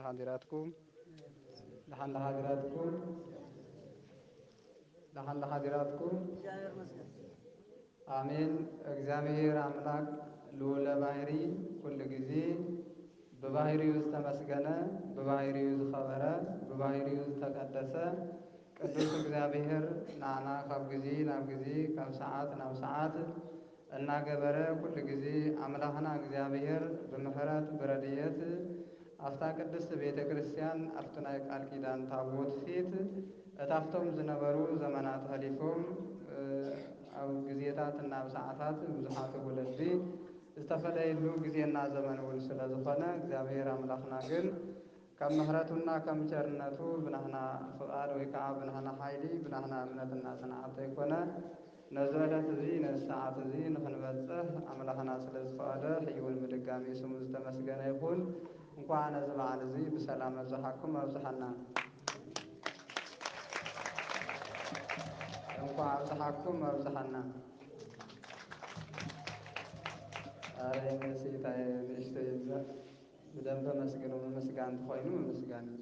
ሓዲራትኩም፣ ደሓን ሓዲራትኩም፣ ደሓን ሓዲራትኩም። ኣሜን። እግዚኣብሔር ኣምላክ ልዑለ ባሕሪ ኩሉ ግዜ ብባህሪኡ ዝተመስገነ፣ ብባህሪኡ ዝኸበረ፣ ብባህሪኡ ዝተቀደሰ ቅዱስ እግዚኣብሔር ንዓና ካብ ግዜ ናብ ግዜ፣ ካብ ሰዓት ናብ ሰዓት እናገበረ ኩሉ ግዜ ኣምላኽና እግዚኣብሔር ብምሕረት ብረድኤት ኣብታ ቅድስት ቤተ ክርስቲያን ኣብቲ ናይ ቃል ኪዳን ታቦት ፊት እታፍቶም ዝነበሩ ዘመናት ሐሊፎም፣ እ፣ ኣብ ግዜታት እና ኣብ ሰዓታት ብዙሓት ወለዲ ዝተፈለየሉ ግዜና ዘመን እውን ስለ ዝኾነ እግዚኣብሔር ኣምላኽና ግን ከም ምሕረቱና ከም ቸርነቱ ብናህና ፍቓድ ወይ ከዓ ብናህና ሓይሊ ብናህና እምነትና ጽንዓት ዘይኮነ ነዚ ዕለት እዚ ነዚ ሰዓት እዚ ንኽንበጽሕ ኣምላኽና ስለ ዝፈቐደ ሕጂ እውን ብድጋሚ ስሙ ዝተመስገነ ይኹን። እንኳዕ ነዚ በዓል እዚ ብሰላም ኣብዝሓኩም ኣብዝሓና። እንኳዕ ኣብዝሓኩም ኣብዝሓና። ኣረ ንእሽተይ ንእሽተይ ይብዛሕ ብደንብ ኣመስግኑ። ምምስጋን እንተኾይኑ ምምስጋን እዩ።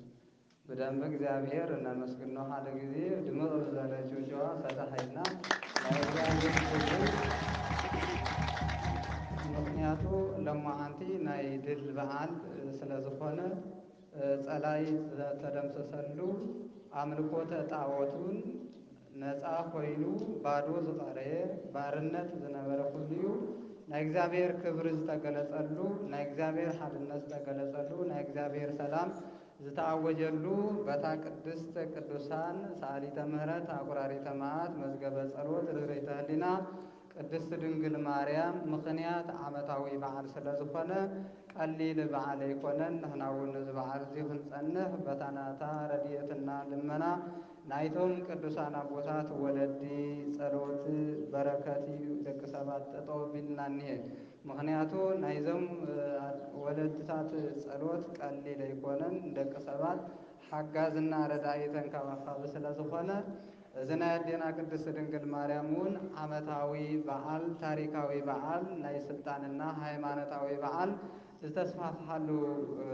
ብደንብ እግዚኣብሔር እነመስግኖ። ሓደ ግዜ ድምቕ ብዝበለ ጭውጨዋ ፈታሕ ኢልና ናይ እግዚኣብሔር ክብሪ። ምኽንያቱ ለማዓንቲ ናይ ድል በዓል ስለ ዝኾነ፣ ጸላኢ ዝተደምሰሰሉ፣ ኣምልኮተ ጣዖት እውን ነፃ ኮይኑ ባዶ ዝቐረየ ባርነት ዝነበረ ኩሉ እዩ። ናይ እግዚኣብሔር ክብሪ ዝተገለጸሉ፣ ናይ እግዚኣብሔር ሓድነት ዝተገለጸሉ፣ ናይ እግዚኣብሔር ሰላም ዝተኣወጀሉ በታ ቅድስተ ቅዱሳን ሰኣሊተ ምሕረት ኣቁራሪተ መዓት መዝገበ ጸሎት ርህርህተ ህሊና ቅድስት ድንግል ማርያም ምኽንያት ዓመታዊ በዓል ስለ ዝኾነ ቀሊል በዓል ኣይኮነን። ንሕና እውን ነዚ በዓል እዚ ክንጸንሕ በታ ናታ ረድኤትና ልመና ናይቶም ቅዱሳን ኣቦታት ወለዲ ጸሎት በረከት እዩ ደቂ ሰባት ጠጠው ቢልና እኒሄ። ምኽንያቱ ናይዞም፣ እ፣ ወለድታት ጸሎት ቀሊል ኣይኮነን። ንደቂ ሰባት ሓጋዝና ረዳኢ ተንከባኻቢ ስለ ዝኾነ፣ እዚ ናይ ኣዴና ቅድስት ድንግል ማርያም እውን ዓመታዊ በዓል፣ ታሪካዊ በዓል፣ ናይ ስልጣንና ሃይማኖታዊ በዓል ዝተስፋፍሓሉ፣ እ፣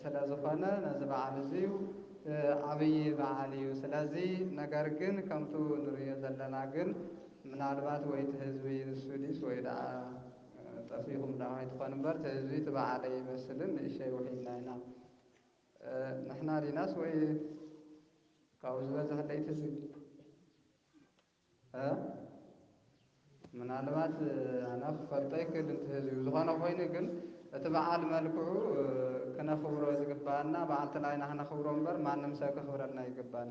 ስለ ዝኾነ ነዚ በዓል እዚ፣ እ፣ ዓብዪ በዓል እዩ። ስለዚ ነገር ግን ከምቱ ንርእዮ ዘለና ግን ምናልባት ወይ እቲ ህዝቢ ንሱ ድዩስ ወይ ደኣ ጠፊእኹም ደኣ ኣይትኾን እምበር፣ እቲ ህዝቢ እቲ በዓል ኣይመስልን፣ ንእሸይ ውሒድና ኢና። እ፣ ንሕና ዲናስ ወይ ካብኡ ዝበዝሕ ለይቲ ህዝቢ? እ? ምናልባት፣ እ፣ ኣነ ክፈልጦ ይክእል እንተ ህዝቢ። ዝኾነ ኮይኑ ግን እቲ በዓል መልክዑ፣ እ፣ ክነኽብሮ ዝግባኣና በዓልቲ ላይና ክነኽብሮ እምበር ማንም ሰብ ከኽብረልና ይግባን።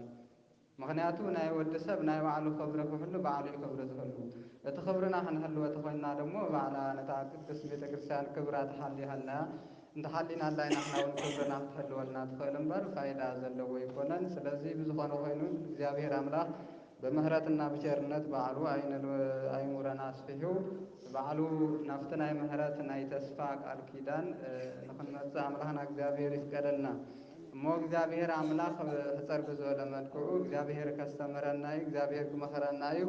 ምኽንያቱ ናይ ወዲ ሰብ ናይ ባዕሉ ክብሪ ክህሉ ባዕሉ እዩ ክብሪ ዝህሉ። እቲ ክብርና ክንህልዎ ተኾይንና ደሞ ባዕላ ነታ ቅድስት ቤተ ክርስቲያን ክብራ ተሓልያ ሃልና እንተሓሊናላ ኢና ንሕና እውን ክብርና ክትህልወልና ትኽእል እምበር ፋይዳ ዘለዎ ኣይኮነን። ስለዚ ብዝኾነ ኮይኑ እግዚኣብሔር ኣምላኽ ብምሕረትና ብቸርነት ባዕሉ ኣይንል-፣ ኣይሙረና ኣስፊሑ ባዕሉ ናብቲ ናይ ምሕረት ናይ ተስፋ ቃል ኪዳን፣ እ፣ ንኽንመጽእ ኣምላኽና እግዚኣብሔር ይፍቀደልና። እሞ እግዚኣብሔር ኣምላኽ ብሕጸር ብዝበለ መልክዑ እግዚኣብሔር ከስተምረና እዩ፣ እግዚኣብሔር ክመኽረና እዩ፣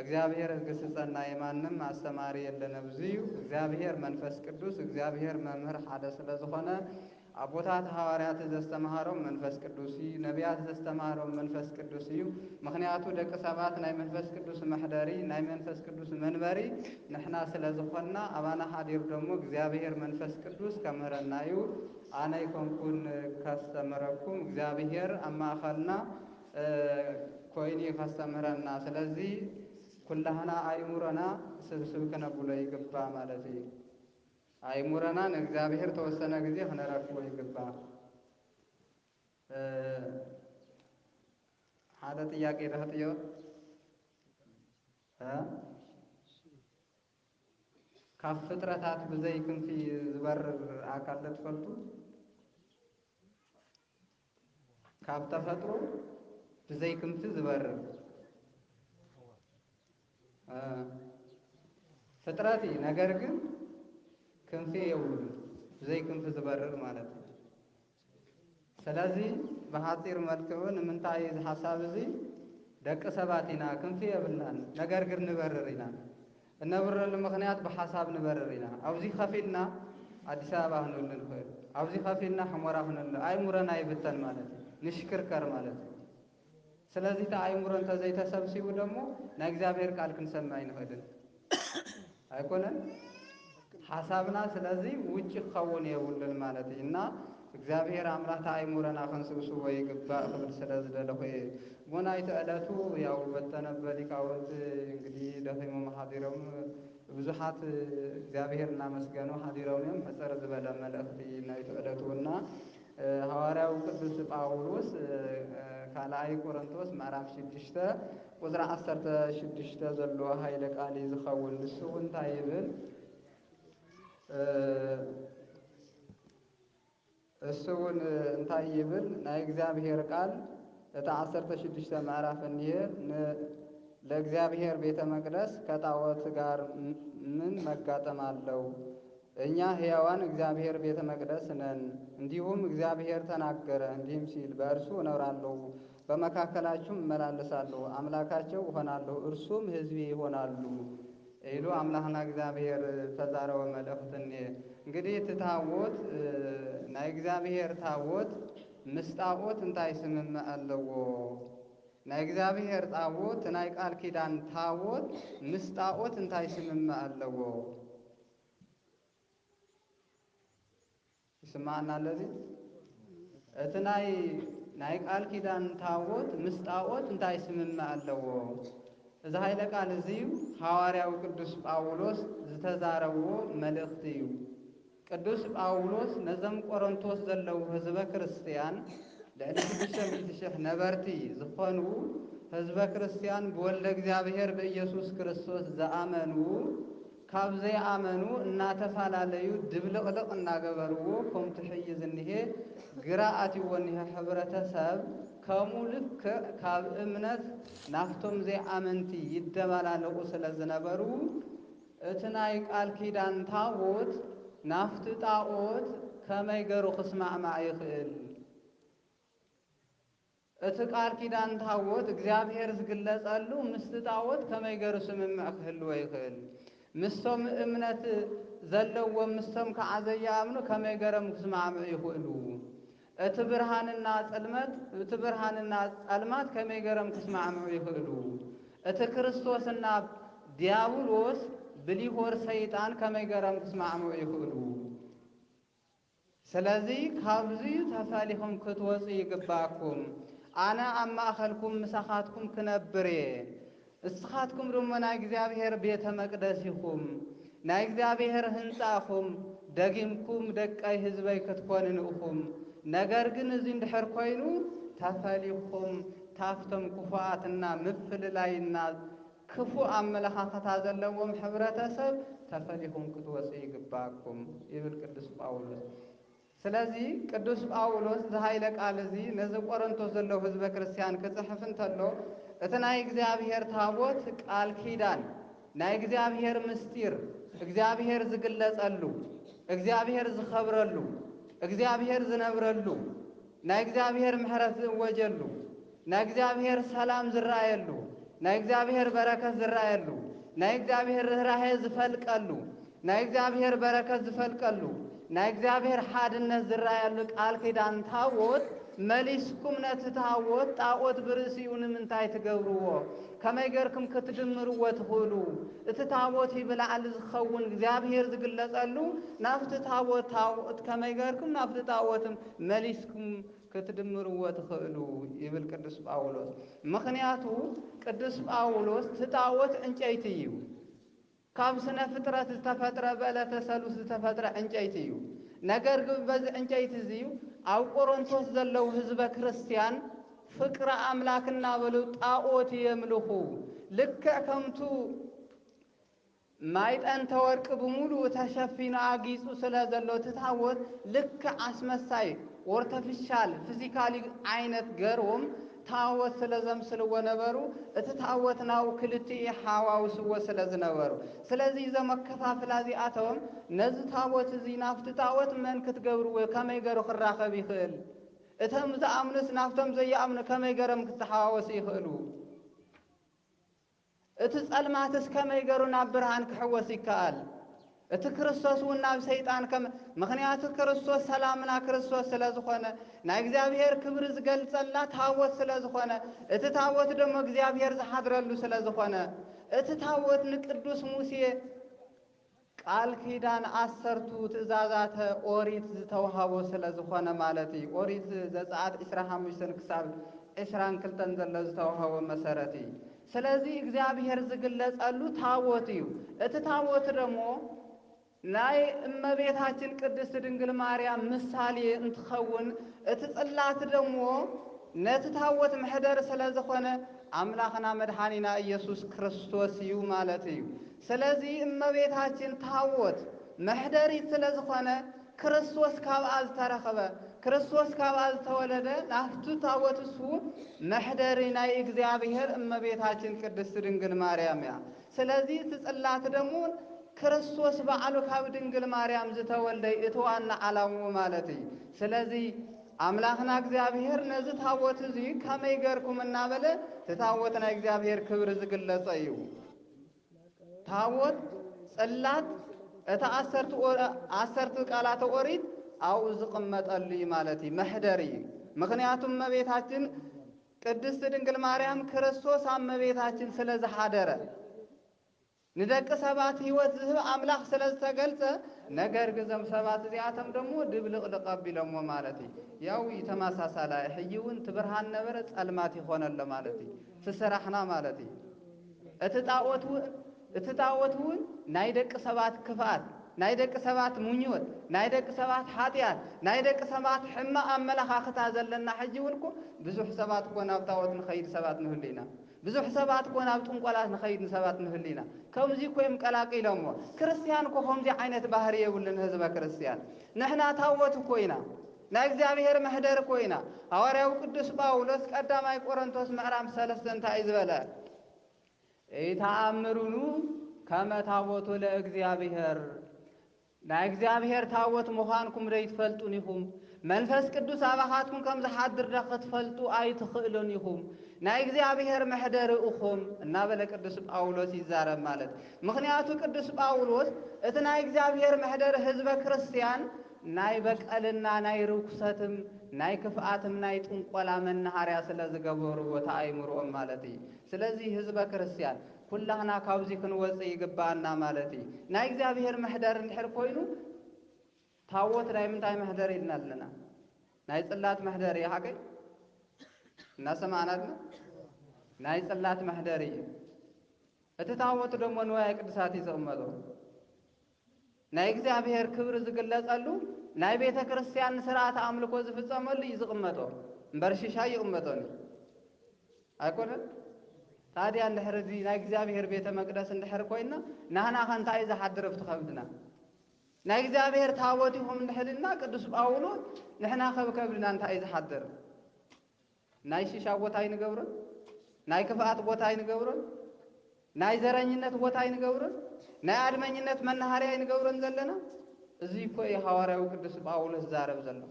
እግዚኣብሔር ክግስጸና እዩ። ማንም ኣስተማሪ የለን ኣብዚ እዩ። እግዚኣብሔር መንፈስ ቅዱስ፣ እግዚኣብሔር መምህር ሓደ ስለ ዝኾነ ኣቦታት ሃዋርያት ዘስተምሃሮም መንፈስ ቅዱስ እዩ፣ ነቢያት ዘስተምሃሮም መንፈስ ቅዱስ እዩ። ምኽንያቱ ደቂ ሰባት ናይ መንፈስ ቅዱስ መሕደሪ፣ ናይ መንፈስ ቅዱስ መንበሪ ንሕና ስለ ዝኾንና ኣባና ሓዲሩ ደሞ እግዚኣብሔር መንፈስ ቅዱስ ከምህረና እዩ። ኣነ ኣይኮንኩን ከስተምረኩም፣ እግዚኣብሔር ኣብ ማእኸልና፣ እ፣ ኮይኑ እዩ ከስተምህረና። ስለዚ ኩላህና ኣእምሮና ስብስብ ክነብሎ ይግባእ ማለት እዩ። ኣእምሮና ንእግዚኣብሔር ተወሰነ ግዜ ክነረክቦ ይግባእ። እ፣ ሓደ ጥያቄ ደኽጥዮ? እ? ካብ ፍጥረታት ብዘይ ክንፊ ዝበርር ኣካል ዶ ትፈልጡ? ካብ ተፈጥሮ ብዘይ ክንፊ ዝበርር፣ እ፣ ፍጥረት እዩ፣ ነገር ግን ክንፊ የብሉን። ብዘይ ክንፊ ዝበርር ማለት እዩ። ስለዚ ብሓፂር መልክዑ ንምንታይ እዚ ሓሳብ እዚ ደቂ ሰባት ኢና፣ ክንፊ የብልናን፣ ነገር ግን ንበርር ኢና። እነብረሉ ምኽንያት ብሓሳብ ንበርር ኢና። ኣብዚ ከፊልና ኣዲስ ኣበባ ክንብል ንኽእል፣ ኣብዚ ከፊልና ሕሞራ ክንብል፣ ኣእምሮና ይብተን ማለት እዩ፣ ንሽክርከር ማለት እዩ። ስለዚ እቲ ኣእምሮ እንተዘይተሰብሲቡ ደሞ ናይ እግዚኣብሔር ቃል ክንሰምዕ ኣይንኽእልን። ኣይኮነን ሓሳብና። ስለዚ ውጭ ክኸውን የብሉን ማለት እዩ። እና እግዚኣብሔር ኣምላኽ ኣእምሮና ክንስብስቦ ይግባእ ክብል ስለ ዝደለኹ እየ። እሞ ናይቲ ዕለቱ ያው በተነበ ሊቃውንት እንግዲህ ደኺሞም ሓዲሮም ብዙሓት እግዚኣብሔር እናመስገኑ ሓዲሮም እዮም። ሕፅር ዝበለ መልእኽቲ ናይቲ ዕለቱ እና ሃዋርያው ቅዱስ ጳውሎስ ካልኣይ ቆሮንቶስ ምዕራፍ ሽዱሽተ ቁፅሪ ዓሰርተ ሽዱሽተ ዘሎ ኃይለ ቃል እዩ ዝኸውን። ንሱ እውን እንታይ ይብል? እሱ እውን እንታይ ይብል? ናይ እግዚኣብሔር ቃል እቲ ዓሰርተ ሽዱሽተ ምዕራፍ እኒሄ ን-፣ ለእግዚአብሔር ቤተ መቅደስ ከጣዖት ጋር ም-፣ ምን መጋጠም አለው? እኛ ሕያዋን እግዚአብሔር ቤተ መቅደስ ነን። እንዲሁም እግዚአብሔር ተናገረ እንዲህም ሲል፣ በእርሱ እኖራለሁ፣ በመካከላችሁም እመላለሳለሁ፣ አምላካቸው እሆናለሁ፣ እርሱም ሕዝቤ ይሆናሉ ኢሉ ኣምላኽና እግዚኣብሔር ተዛረበ መልእኽቲ እኒሄ። እንግዲህ እቲ ታቦት፣ እ፣ ናይ እግዚኣብሔር ታቦት ምስ ጣዖት እንታይ ስምምዕ ኣለዎ? ናይ እግዚኣብሔር ጣቦት፣ ናይ ቃል ኪዳን ታቦት ምስ ጣዖት እንታይ ስምምዕ ኣለዎ? ይስማዓና ኣለዚ? እቲ ናይ፣ ናይ ቃል ኪዳን ታቦት ምስ ጣዖት እንታይ ስምምዕ ኣለዎ? እዚ ኃይለ ቃል እዚ እዩ ሃዋርያዊ ቅዱስ ጳውሎስ ዝተዛረብዎ መልእኽቲ እዩ። ቅዱስ ጳውሎስ ነዞም ቆሮንቶስ ዘለዉ ህዝበ ክርስቲያን ልዕሊ ሽዱሽተ ሚእቲ ሽሕ ነበርቲ ዝኾኑ ህዝበ ክርስቲያን ብወልደ እግዚኣብሔር ብኢየሱስ ክርስቶስ ዝኣመኑ ካብ ዘይኣመኑ እናተፈላለዩ ድብልቕልቕ እናገበርዎ ከምቲ ሕዚ ዝኒሄ ግራ ኣትይዎ እኒሄ ሕብረተሰብ ከምኡ ልክዕ ካብ እምነት ናብቶም ዘይኣመንቲ ይደባላለቑ ስለ ዝነበሩ እቲ ናይ ቃል ኪዳን ታቦት ናብቲ ጣዖት ከመይ ገሩ ክስማዕማዕ ይኽእል? እቲ ቃል ኪዳን ታቦት እግዚኣብሔር ዝግለጸሉ ምስቲ ጣዖት ከመይ ገሩ ስምምዕ ክህልዎ ይኽእል? ምስቶም እምነት ዘለዎም ምስቶም ከዓ ዘይኣምኑ ከመይ ገሮም ክስማዕምዑ ይኽእሉ? እቲ ብርሃንና ጽልመት፣ እቲ ብርሃንና ጸልማት ከመይ ገሮም ክስማዕምዑ ይኽእሉ? እቲ ክርስቶስና ዲያብሎስ ብሊሆር ሰይጣን ከመይ ገሮም ክስማዕምዑ ይኽእሉ? ስለዚ ካብዚ ተፈሊኹም ክትወጹ ይግባኩም። ኣነ ኣብ ማእኸልኩም ምሳኻትኩም ክነብር እየ። እስኻትኩም ድማ ናይ እግዚኣብሔር ቤተ መቅደስ ኢኹም፣ ናይ እግዚኣብሔር ህንጻ ኢኹም። ደጊምኩም ደቀይ ህዝበይ ክትኮኑኒ ኢኹም። ነገር ግን እዚ እንድሕር ኮይኑ ተፈሊኹም ታፍቶም ክፉኣትና ምፍልላይና ክፉእ ኣመለኻኽታ ዘለዎም ሕብረተሰብ ተፈሊኹም ክትወጹ ይግባኩም ይብል ቅዱስ ጳውሎስ። ስለዚ ቅዱስ ጳውሎስ እዚ ኃይለ ቃል እዚ ነዚ ቆሮንቶስ ዘለዉ ህዝበ ክርስቲያን ክጽሕፍ እንተሎ እቲ ናይ እግዚኣብሔር ታቦት ቃል ኪዳን ናይ እግዚኣብሔር ምስጢር እግዚኣብሔር ዝግለጸሉ እግዚኣብሔር ዝኸብረሉ እግዚኣብሔር ዝነብረሉ ናይ እግዚኣብሔር ምሕረት ዝእወጀሉ ናይ እግዚኣብሔር ሰላም ዝረኣየሉ ናይ እግዚኣብሔር በረከት ዝረኣየሉ ናይ እግዚኣብሔር ርህራሄ ዝፈልቀሉ ናይ እግዚኣብሔር በረከት ዝፈልቀሉ ናይ እግዚኣብሔር ሓድነት ዝረኣየሉ ቃል ኪዳን ታቦት መሊስኩም ነቲ ታቦት ጣዖት ብርእሲኡ ንምንታይ ትገብርዎ? ከመይ ገርኩም ክትድምርዎ ትኽእሉ? እቲ ታቦት እዩ ብላዕሊ ዝኸውን እግዚኣብሔር ዝግለጸሉ ናብቲ ታቦት ታቦት ከመይ ገርኩም ናብቲ ጣዖትም መሊስኩም ክትድምርዎ ትኽእሉ ይብል ቅዱስ ጳውሎስ። ምኽንያቱ ቅዱስ ጳውሎስ እቲ ጣዖት ዕንጨይቲ እዩ። ካብ ስነ ፍጥረት ዝተፈጥረ ብዕለተ ሰሉስ ዝተፈጥረ ዕንጨይቲ እዩ። ነገር ግን በዚ ዕንጨይቲ እዚ ኣብ ቆሮንቶስ ዘለዉ ህዝበ ክርስቲያን ፍቅሪ ኣምላክ እናበሉ ጣዖት የምልኹ። ልክዕ ከምቱ ማይጠንተ ወርቂ ብምሉኡ ተሸፊኑ ኣጊጹ ስለ ዘሎ እቲ ታቦት ልክዕ ኣስመሳይ ኦርተፊሻል ፊዚካሊ ዓይነት ገርዎም ታቦት ስለ ዘምስልዎ ነበሩ። እቲ ታቦት ናብኡ ክልቲኡ ሓዋውስዎ ስለ ዝነበሩ ስለዚ እዞም ኣከፋፍላ እዚኣቶም ነዚ ታቦት እዚ ናብቲ ጣቦት መን ክትገብርዎ ከመይ ገሩ ክራኸብ ይኽእል? እቶም ዝኣምኑስ ናብቶም ዘይኣምኑ ከመይ ገሮም ክተሓዋወሱ ይኽእሉ? እቲ ጸልማትስ ከመይ ገሩ ናብ ብርሃን ክሕወስ ይከኣል? እቲ ክርስቶስ እውን ናብ ሰይጣን ከም ምኽንያቱ ክርስቶስ ሰላምና ክርስቶስ ስለ ዝኾነ ናይ እግዚኣብሔር ክብሪ ዝገልጸላ ታቦት ስለ ዝኾነ እቲ ታቦት ደሞ እግዚኣብሔር ዝሓድረሉ ስለ ዝኾነ እቲ ታቦት ንቅዱስ ሙሴ ቃል ኪዳን ዓሰርቱ ትእዛዛተ ኦሪት ዝተውሃቦ ስለ ዝኾነ ማለት እዩ። ኦሪት ዘጸኣት ዕስራን ሓሙሽተን ክሳብ ዕስራን ክልተን ዘሎ ዝተውሃቦ መሰረት እዩ። ስለዚ እግዚኣብሔር ዝግለጸሉ ታቦት እዩ። እቲ ታቦት ደሞ ናይ እመቤታችን ቅድስት ድንግል ማርያም ምሳሌ እንትኸውን እቲ ጽላት ደሞ ነቲ ታቦት መሕደር ስለ ዝኾነ ኣምላኽና መድሓኒና ኢየሱስ ክርስቶስ እዩ ማለት እዩ። ስለዚ እመቤታችን ታቦት መሕደሪት ስለ ዝኾነ ክርስቶስ ካብኣ ዝተረኸበ ክርስቶስ ካብኣ ዝተወለደ ናፍቱ ታቦት እሱ መሕደሪ ናይ እግዚኣብሔር እመቤታችን ቅድስት ድንግል ማርያም እያ። ስለዚ እቲ ጽላት ደሞ ክርስቶስ ባዕሉ ካብ ድንግል ማርያም ዝተወልደ እቲ ዋና ዓላምኡ ማለት እዩ። ስለዚ ኣምላኽና እግዚኣብሔር ነዚ ታቦት እዚ ከመይ ገርኩም እናበለ እቲ ታቦት ናይ እግዚኣብሔር ክብሪ ዝግለጸ እዩ። ታቦት ጽላት እቲ ዓሰርተ ቃላተ ኦሪት ኣብኡ ዝቕመጠሉ እዩ ማለት እዩ፣ መሕደሪ እዩ። ምኽንያቱም እመቤታችን ቅድስት ድንግል ማርያም ክርስቶስ ኣብ እመቤታችን ስለ ዝሓደረ ንደቂ ሰባት ህይወት ዝህብ ኣምላኽ ስለ ዝተገልጸ፣ ነገር ግን እዞም ሰባት እዚኣቶም ደሞ ድብልቕልቕ ኣቢሎሞ ማለት እዩ። ያው እዩ ተመሳሳላይ። ሕጂ እውን እቲ ብርሃን ነበረ፣ ጸልማት ይኾነሎ ማለት እዩ። እቲ ስራሕና ማለት እዩ። እቲ ጣዖት እውን፣ እቲ ጣዖት እውን ናይ ደቂ ሰባት ክፍኣት፣ ናይ ደቂ ሰባት ምኞት፣ ናይ ደቂ ሰባት ሓጢኣት፣ ናይ ደቂ ሰባት ሕማቕ ኣመለኻኽታ ዘለና ሕጂ እውን እኮ ብዙሕ ሰባት እኮ ናብ ጣዖት ንኸይድ ሰባት ንህሉ ኢና። ብዙሕ ሰባት እኮ ናብ ጥንቆላት ንኸይድ ንሰባት ንህሉ ኢና። ከምዚ እኮ እዮም ቀላቂሎሞ። ክርስትያን እኮ ከምዚ ዓይነት ባህሪ የብሉን ህዝበ ክርስትያን። ንሕና ታቦት እኮ ኢና። ናይ እግዚኣብሔር መሕደር እኮ ኢና። ሃዋርያው ቅዱስ ጳውሎስ ቀዳማይ ቆሮንቶስ ምዕራፍ ሰለስተ እንታይ እዩ ዝበለ? ኢተኣምሩኑ ከመ ታቦቱ ለእግዚኣብሔር። ናይ እግዚኣብሔር ታቦት ምዃንኩም ደይትፈልጡን ኢኹም? መንፈስ ቅዱስ ኣባኻትኩም ከም ዝሓድር ዶ ክትፈልጡ ኣይትኽእሉን ኢኹም? ናይ እግዚኣብሔር መሕደሪ ኢኹም እናበለ ቅዱስ ጳውሎስ ይዛረብ ማለት። ምኽንያቱ ቅዱስ ጳውሎስ እቲ ናይ እግዚኣብሔር መሕደሪ ህዝበ ክርስትያን ናይ በቀልና ናይ ርኩሰትም ናይ ክፍኣትም ናይ ጥንቆላ መናሃርያ ስለ ዝገበሩ ቦታ ኣይምርኦም ማለት እዩ። ስለዚ ህዝበ ክርስትያን ኩላህና ካብዚ ክንወፅእ ይግባኣና ማለት እዩ። ናይ እግዚኣብሔር መሕደር እንድሕር ኮይኑ ታቦት ናይ ምንታይ መሕደር ኢልና ኣለና? ናይ ጽላት መሕደር እዩ። ሓቀይ እናሰማዕና ድማ ናይ ጽላት መሕደር እዩ። እቲ ታቦት ደሞ ንዋየ ቅድሳት እዩ ዝቕመጦ። ናይ እግዚኣብሔር ክብሪ ዝግለጸሉ ናይ ቤተ ክርስትያን ስርዓት ኣምልኮ ዝፍጸመሉ እዩ ዝቕመጦ። እምበር ሽሻ ይቕመጦን እዩ። ኣይኮነን? ታዲያ እንድሕር እዚ ናይ እግዚኣብሔር ቤተ መቅደስ እንድሕር ኮይንና ናህናኸ እንታይ እዩ ዝሓድር ኣብቲ ከብድና? ናይ እግዚኣብሔር ታቦት ኢኹም እንድሕር ኢልና ቅዱስ ጳውሎስ ንሕና ከብ ከብድና እንታይ እዩ ዝሓድር? ናይ ሽሻ ቦታ ኣይንገብሮን? ናይ ክፍኣት ቦታ ኣይንገብሮን? ናይ ዘረኝነት ቦታ ኣይንገብሮን? ናይ ኣድመኝነት መናሃርያ ኣይንገብሮን ዘለና? እዚ እኮ እዩ ሃዋርያዊ ቅዱስ ጳውሎስ ዛረብ ዘሎ።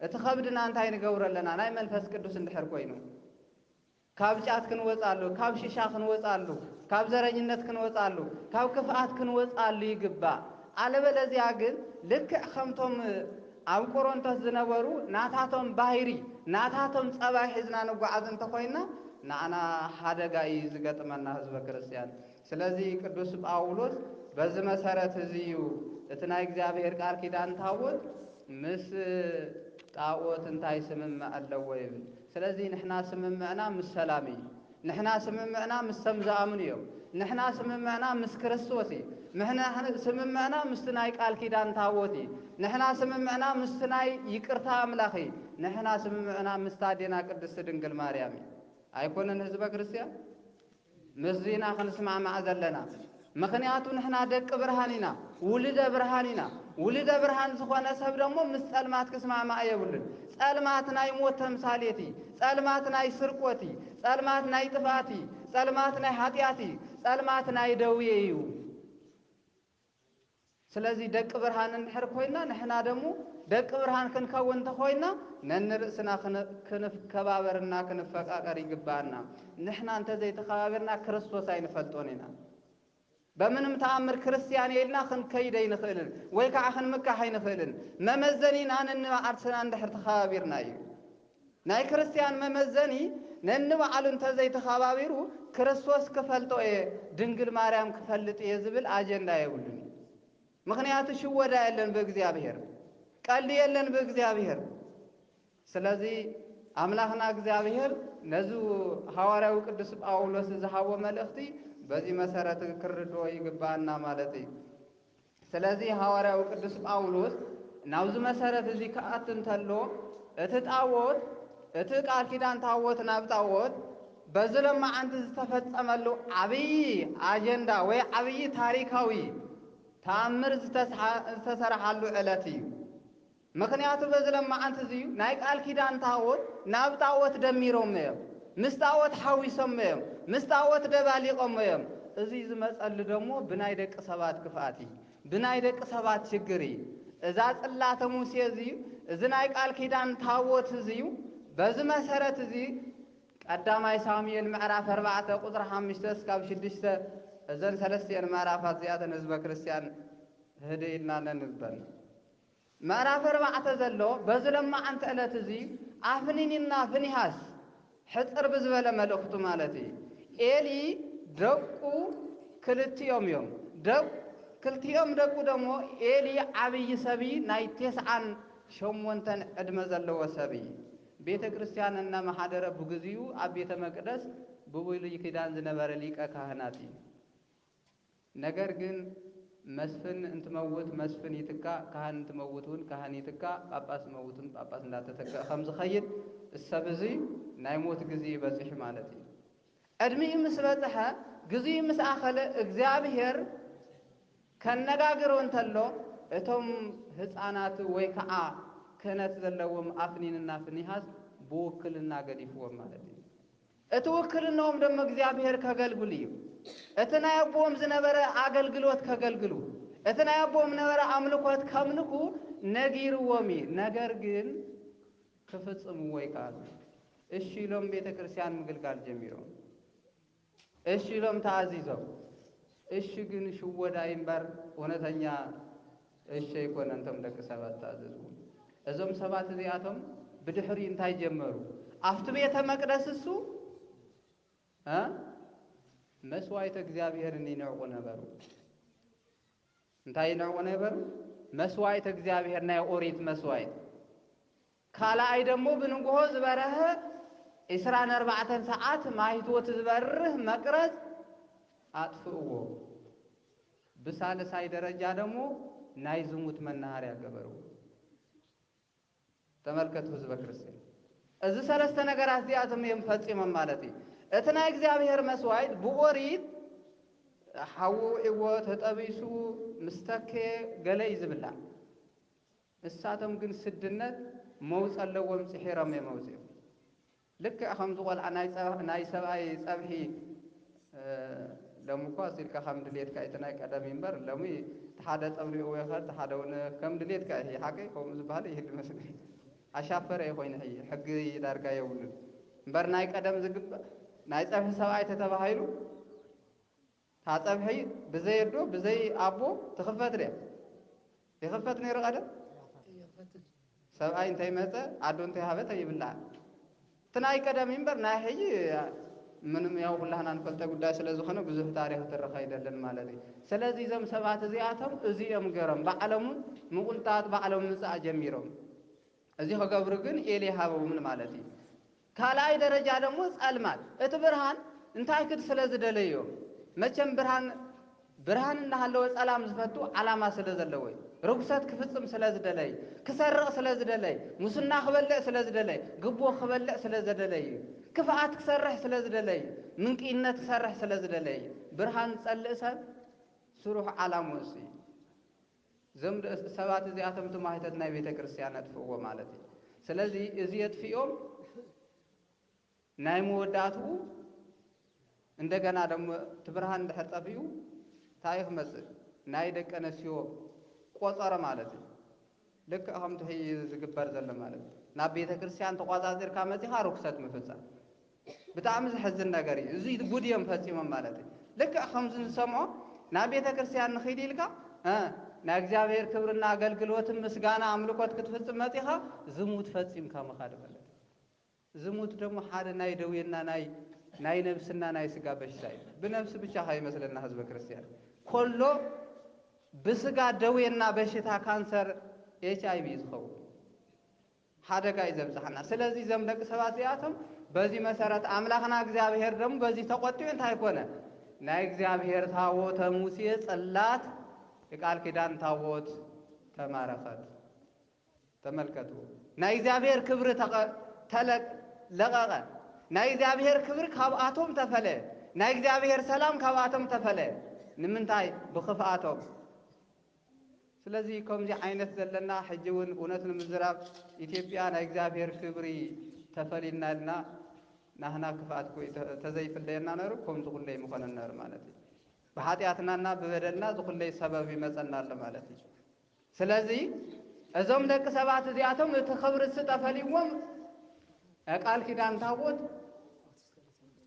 እቲ ከብድና እንታይ ንገብሮ ኣለና? ናይ መንፈስ ቅዱስ እንድሕር ኮይኑ ካብ ጫት ክንወፃሉ፣ ካብ ሽሻ ክንወፃሉ፣ ካብ ዘረኝነት ክንወፃሉ፣ ካብ ክፍኣት ክንወፃሉ ይግባእ። ኣለበለዚያ ግን ልክዕ ከምቶም ኣብ ቆሮንቶስ ዝነበሩ ናታቶም ባህሪ ናታቶም ጸባይ ሒዝና ንጓዓዝ እንተኾይና ንዓና ሓደጋ እዩ ዝገጥመና ህዝበ ክርስቲያን። ስለዚ ቅዱስ ጳውሎስ በዚ መሰረት እዚ እዩ እቲ ናይ እግዚኣብሔር ቃል ኪዳን ታቦት ምስ ጣዖት እንታይ ስምምዕ ኣለዎ ይብል። ስለዚ ንሕና ስምምዕና ምስ ሰላም እዩ። ንሕና ስምምዕና ምስቶም ዝኣምኑ እዮም። ንሕና ስምምዕና ምስ ክርስቶስ እዩ። ንሕና ስምምዕና ምስቲ ናይ ቃል ኪዳን ታቦት እዩ። ንሕና ስምምዕና ምስቲ ናይ ይቅርታ ኣምላኽ እዩ። ንሕና ስምምዕና ምስታ ኣዴና ቅድስቲ ድንግል ማርያም እዩ። ኣይኮነን ህዝበ ክርስቲያን? ምስዚ ኢና ክንስማዕማዕ ዘለና። ምኽንያቱ ንሕና ደቂ ብርሃን ኢና፣ ውልደ ብርሃን ኢና። ውልደ ብርሃን ዝኾነ ሰብ ደሞ ምስ ጸልማት ክስማዕማዕ የብሉን። ጸልማት ናይ ሞት ተምሳሌት እዩ። ጸልማት ናይ ስርቆት እዩ። ጸልማት ናይ ጥፍኣት እዩ። ጸልማት ናይ ሓጢኣት እዩ። ጸልማት ናይ ደዌ እዩ። ስለዚ ደቂ ብርሃን እንድሕር ኮይና ንሕና ደሞ ደቂ ብርሃን ክንከውን እንተኾይና ነንርእስና ክን- ክንከባበርና ክንፈቃቀር ይግባኣና። ንሕና እንተዘይተኸባበርና ክርስቶስ ኣይንፈልጦን ኢና። በምንም ተኣምር ክርስትያን ኢልና ክንከይድ ኣይንኽእልን፣ ወይ ከዓ ክንምካሕ ኣይንኽእልን። መመዘኒና ነንባዕልትና እንድሕር ተኸባቢርና እዩ። ናይ ክርስትያን መመዘኒ ነንባዕሉ እንተዘይተኸባቢሩ፣ ክርስቶስ ክፈልጦ እየ፣ ድንግል ማርያም ክፈልጥ እየ ዝብል ኣጀንዳ የብሉን እዩ። ምኽንያቱ ሽወዳ የለን ብእግዚኣብሔር፣ ቀልዲ የለን ብእግዚኣብሔር። ስለዚ ኣምላኽና እግዚኣብሔር ነዚ ሃዋርያዊ ቅዱስ ጳውሎስ ዝሃቦ መልእኽቲ በዚ መሰረት ክርድኦ ይግባኣና ማለት እዩ። ስለዚ ሃዋርያዊ ቅዱስ ጳውሎስ ናብዚ መሰረት እዚ ክኣቱ እንተሎ፣ እቲ ጣዖት፣ እቲ ቃል ኪዳን ታቦት ናብ ጣዖት በዚ ሎማዓንቲ ዝተፈጸመሉ ዓብዪ ኣጀንዳ ወይ ዓብዪ ታሪካዊ ተኣምር ዝተስሓ-፣ ዝተሰርሓሉ ዕለት እዩ። ምኽንያቱ በዚ ሎማዓንቲ እዚ ናይ ቃል ኪዳን ታቦት ናብ ጣዖት ደሚሮሞ እዮም፣ ምስ ጣዖት ሓዊሶሞ እዮም፣ ምስ ጣዖት ደባሊቆሞ እዮም። እዚ ዝመጸሉ ደሞ ብናይ ደቂ ሰባት ክፍኣት እዩ፣ ብናይ ደቂ ሰባት ሽግር እዩ። እዛ ጽላተ ሙሴ እዚ፣ እዚ ናይ ቃል ኪዳን ታቦት እዚ እዩ። በዚ መሰረት እዚ ቀዳማይ ሳሙኤል ምዕራፍ ኣርባዕተ ቁጽሪ ሓሙሽተ እስካብ ሽዱሽተ፣ እዘን ሰለስቲኤን ምዕራፋት እዚኣተን ህዝበ ክርስትያን ህድእ ኢልና ነንብበን። ምዕራፍ ኣርባዕተ ዘሎ በዚ ለማዓንቲ ዕለት እዚ ኣፍኒንና ፊንሃስ ሕጽር ብዝበለ መልእኽቱ ማለት እዩ። ኤሊ ደቁ ክልቲኦም እዮም። ደቁ ክልቲኦም ደቁ ደሞ ኤሊ ዓብዪ ሰብ እዩ፣ ናይ ተስዓን ሸሞንተን ዕድመ ዘለዎ ሰብ እዩ። ቤተ ክርስቲያን እናመሓደረ ብግዚኡ ኣብ ቤተ መቅደስ ብብሉይ ኪዳን ዝነበረ ሊቀ ካህናት እዩ። ነገር ግን መስፍን እንትመውት መስፍን ይትካእ፣ ካህን እንትመውት እውን ካህን ይትካእ፣ ጳጳስ ዝመውት እውን ጳጳስ እንዳተተከአ ከም ዝኸይድ፣ እሰብ እዚ ናይ ሞት ግዜ በፂሑ ማለት እዩ። ዕድሚኡ ምስ በፅሐ፣ ግዜኡ ምስ ኣኸለ፣ እግዚኣብሔር ከነጋግሮ እንተሎ፣ እቶም ህፃናት ወይ ከዓ ክህነት ዘለዎም ኣፍኒንና ፊንሃስ ብውክልና ገዲፍዎም ማለት እዩ። እቲ ውክልናኦም ደሞ እግዚኣብሔር ከገልግሉ እዩ። እቲ ናይ ኣቦኦም ዝነበረ ኣገልግሎት ከገልግሉ፣ እቲ ናይ ኣቦኦም ነበረ ኣምልኮት ከምልኩ ነጊርዎም እዩ። ነገር ግን ክፍጽምዎ ይከኣሉ። እሺ ኢሎም ቤተ ክርስቲያን ምግልጋል ጀሚሮም። እሺ ኢሎም ተኣዚዞም። እሺ ግን ሽወዳይ እምበር እውነተኛ እሺ ኣይኮነን። እቶም ደቂ ሰባት ተኣዘዝዎ። እዞም ሰባት እዚኣቶም ብድሕሪ እንታይ ጀመሩ? ኣብቲ ቤተ መቅደስ እሱ፣ እ? መስዋዕተ እግዚኣብሔርን ይንዕቁ ነበሩ። እንታይ ይንዕቁ ነበሩ? መስዋዕተ እግዚኣብሔር፣ ናይ ኦሪት መስዋዕት። ካልኣይ ደሞ ብንግሆ ዝበረሀ ዒስራን ኣርባዕተን ሰዓት ማይቶት ዝበርህ መቅረዝ ኣጥፍእዎ። ብሳልሳይ ደረጃ ደሞ ናይ ዝሙት መናሃርያ ገበርዎ። ተመልከቱ ህዝበ ክርስቲያን። እዚ ሰለስተ ነገራት እዚኣቶም እዮም ፈጺሞም ማለት እዩ። እቲ ናይ እግዚኣብሔር መስዋዕት ብኦሪት ሓዊ ውዒዎ ተጠቢሱ ምስ ተከየ ገለ እዩ ዝብላዕ። ንሳቶም ግን ስድነት መውፅ ኣለዎም፣ ጽሒሮም እዮም መውፅኦም። ልክዕ ከምዚ ቆልዓ ናይ ጸ-፣ ናይ ሰብኣይ ጸብሒ፣ እ፣ ሎሚ እኮ ኣሲልካ ከም ድሌትካ እቲ ናይ ቀደም እዩ እምበር፣ ሎሚ እቲ ሓደ ጸብሊኡ ወይ ኸ እቲ ሓደ እውን ከም ድሌትካ እዩ። ሓቀይ ከምኡ ዝበሃል ይህሉ መስለኒ። ኣሻፈረ እዩ ኮይኑ ሕጂ፣ ሕጊ ዳርጋ የብሉን። እምበር ናይ ቀደም ዝግባእ ናይ ጸብሒ ሰብኣይ ተተባሂሉ፣ እታ ጸብሒ ብዘይ ኣዶ፣ ብዘይ ኣቦ ትኽፈት ድያ? ይኽፈት ነይሩ ቀደም? ሰብኣይ እንተይመጸ፣ ኣዶ እንተይሃበት ኣይብላዕን። እቲ ናይ ቀደም እዩ እምበር ናይ ሕጂ ምንም ያው ኩላህና ንፈልጠ ጉዳይ ስለ ዝኾነ ብዙሕ ታሪኽ ትርኽ ኣይደልን ማለት እዩ። ስለዚ እዞም ሰባት እዚኣቶም እዚ እዮም ገሮም፣ ባዕሎም ምቁንጣጥ፣ ባዕሎም ምጻእ ጀሚሮም። እዚ ክገብሩ ግን ኤሊ ሃቦምን ማለት እዩ። ካልኣይ ደረጃ ደሞ ጸልማት፣ እቲ ብርሃን እንታይ ክድ ስለ ዝደለዮ፣ መቸም ብርሃን፣ ብርሃን እናሃለወ ጸላም ዝፈቱ ዓላማ ስለ ዘለዎ እዩ። ርኩሰት ክፍጽም ስለ ዝደለይ፣ ክሰርቕ ስለ ዝደለይ፣ ሙስና ክበልዕ ስለ ዝደለይ፣ ግቦ ክበልዕ ስለ ዝደለይ እዩ። ክፍኣት ክሰርሕ ስለ ዝደለይ፣ ምንቅይነት ክሰርሕ ስለ ዝደለይ እዩ። ብርሃን ዝጸልእ ሰብ ስሩሕ ዓላምኡ እሱ እዩ። እዞም ደ-፣ ሰባት እዚኣቶም እቲ ማህተት ናይ ቤተ ክርስቲያን ኣጥፍእዎ ማለት እዩ። ስለዚ እዚ የጥፍኦም ናይ መወዳእትኡ እንደገና ደሞ እቲ ብርሃን እንድሕር ጠፊኡ እንታይ ክመጽእ? ናይ ደቂ ኣንስትዮ ቆጸሮ ማለት እዩ። ልክዕ ከምቲ ሕጂ ዝግበር ዘሎ ማለት እዩ። ናብ ቤተ ክርስቲያን ተቋጻጺርካ መጺኻ ርኩሰት ምፍጻም። ብጣዕሚ ዘሕዝን ነገር እዩ። እዚ ጉድ እዮም ፈጺሞም ማለት እዩ። ልክዕ ከምዚ ንሰምዖ ናብ ቤተ ክርስቲያን ንኺድ ኢልካ፣ እ፣ ናይ እግዚኣብሔር ክብርና ኣገልግሎትን ምስጋና ኣምልኮት ክትፍጽም መጺኻ፣ ዝሙት ፈጺምካ ምኻድ ማለት እዩ። ዝሙት ደሞ ሓደ ናይ ደዌና ናይ፣ ናይ ነብስና ናይ ስጋ በሽታ እዩ። ብነብሲ ብቻ ከይመስለና ህዝበ ክርስቲያን። ኮሎ ብስጋ ደዌና በሽታ ካንሰር፣ ኤች ኣይ ቪ ዝኸውን ሓደጋ እዩ ዘብጽሓና። ስለዚ እዞም ደቂ ሰባት እዚኣቶም በዚ መሰረት ኣምላኽና እግዚኣብሔር ደሞ በዚ ተቆጢዑ እንታይ ኮነ? ናይ እግዚኣብሔር ታቦተ ሙሴ ጽላት የቃል ኪዳን ታቦት ተማረኸት። ተመልከቱ። ናይ እግዚኣብሔር ክብሪ ተቐ-፣ ተለ-፣ ለቐቐ። ናይ እግዚኣብሔር ክብሪ ካብኣቶም ተፈለ። ናይ እግዚኣብሔር ሰላም ካብኣቶም ተፈለ። ንምንታይ? ብኽፍኣቶም። ስለዚ ከምዚ ዓይነት ዘለና ሕጂ እውን እውነት ንምዝራብ ኢትዮጵያ ናይ እግዚኣብሔር ክብሪ ተፈሊና ኢልና ናህና ክፍኣት ኮ-፣ ተ-፣ ተዘይፍለየና ነሩ ከምዚ ኩለይ ምኾነን ነሩ ማለት እዩ። ብሓጢኣትናና ብበደልና ዝኹለይ ሰበብ ይመጸና ኣሎ ማለት እዩ። ስለዚ እዞም ደቂ ሰባት እዚኣቶም እቲ ክብሪ እሱ ተፈልይዎም ቃል ኪዳን ታቦት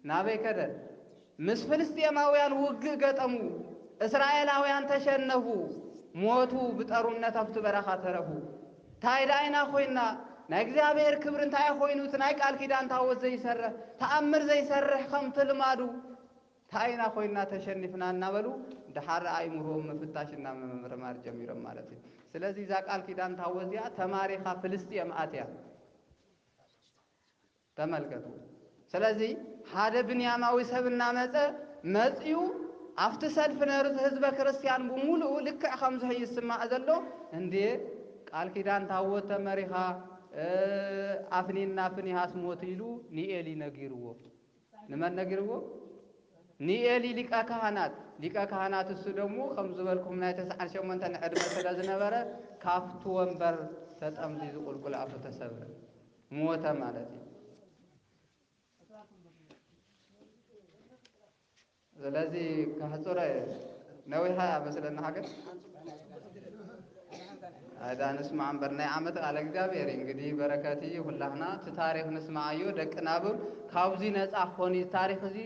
ናበይ ከደ? ምስ ፍልስጤማውያን ውግእ ገጠሙ። እስራኤላውያን ተሸነፉ፣ ሞቱ፣ ብጠሩነት ኣብቲ በረኻ ተረፉ። እንታይ ደኣ ኢና ኮይና? ናይ እግዚኣብሔር ክብሪ እንታይ ኮይኑ? እቲ ናይ ቃል ኪዳን ታቦት ዘይሰርሕ፣ ተኣምር ዘይሰርሕ ከምቲ ልማዱ እንታይ ኢና ኮይና ተሸኒፍና እናበሉ ድሓር ኣእምሮኦም ምፍታሽ እና ምምርማር ጀሚሮም ማለት እዩ። ስለዚ እዛ ቃል ኪዳን ታቦት እዚኣ ተማሪኻ ፍልስጤም ኣትያ። ተመልከቱ። ስለዚ ሓደ ብንያማዊ ሰብ እናመጸ መጺኡ ኣብቲ ሰልፊ ነሩ ህዝበ ክርስቲያን ብምሉኡ ልክዕ ከምዚ ይስማዕ ዘሎ እንዴ ቃል ኪዳን ታቦት ተመሪኻ፣ እ፣ ኣፍኒንና ፊኒሃስ ሞት ኢሉ ንኤሊ ነጊርዎ። ንመን ነጊርዎ? ንኤሊ ሊቀ ካህናት። ሊቀ ካህናት እሱ ደግሞ ከም ዝበልኩም ናይ ተስዓን ሸሞንተን ዕድመ ስለ ዝነበረ ካብቲ ወንበር ተጠምዚዙ ቁልቁል ኣፉ ተሰብረ፣ ሞተ ማለት እዩ። ስለዚ ከሕጽሮ እየ። ነዊሓ እያ መስለኒ ሃገር። ኣይ፣ ዳ ንስማዕ እምበር ናይ ዓመት ቃለ እግዚኣብሔር እዩ። እንግዲህ በረከት እዩ። ሁላህና እቲ ታሪኽ ንስማዓዮ፣ ደቂ ናብብ ካብዚ ነጻ ክኾኑ እዩ። ታሪኽ እዚ፣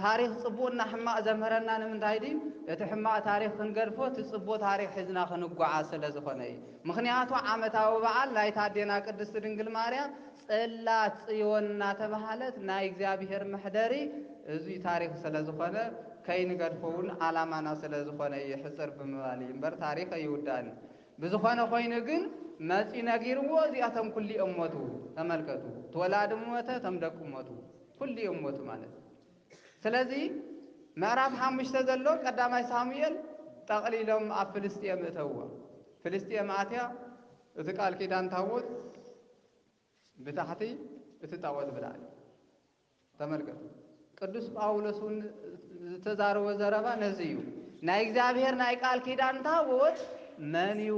ታሪኽ ጽቡቕና ሕማቕ ዘምህረና ንምንታይ ድዩ? እቲ ሕማቕ ታሪኽ ክንገድፎ፣ እቲ ጽቡቕ ታሪኽ ሒዝና ክንጓዓዝ ስለ ዝኾነ እዩ። ምኽንያቱ ዓመታዊ በዓል ናይታ ኣዴና ቅድስቲ ድንግል ማርያም ጽላት ጽዮን እናተባህለት ናይ እግዚኣብሔር መሕደሪ እዚ ታሪኽ ስለ ዝኾነ፣ ከይንገድፎ እውን ዓላማና ስለ ዝኾነ እዩ ሕጽር ብምባል እዩ እምበር ታሪኽ ኣይውዳእን። ብዝኾነ ኮይኑ ግን መጺኡ ነጊርዎ፣ እዚኣቶም ኩሊኦም ሞቱ። ተመልከቱ፣ እቲ ወላዲ ሞተ፣ እቶም ደቁ ሞቱ፣ ኩሊኦም ሞቱ ማለት እዩ። ስለዚ ምዕራፍ ሓሙሽተ ዘሎ ቀዳማይ ሳሙኤል ጠቕሊሎም ኣብ ፍልስጥኤም እተውዎ። ፍልስጥኤም ኣትያ፣ እቲ ቃል ኪዳን ታቦት ብታሕቲ፣ እቲ ጣዖት ብላዕሊ። ተመልከቱ። ቅዱስ ጳውሎስ እውን ዝተዛረቦ ዘረባ ነዚ እዩ። ናይ እግዚኣብሔር ናይ ቃል ኪዳን ታቦት መን እዩ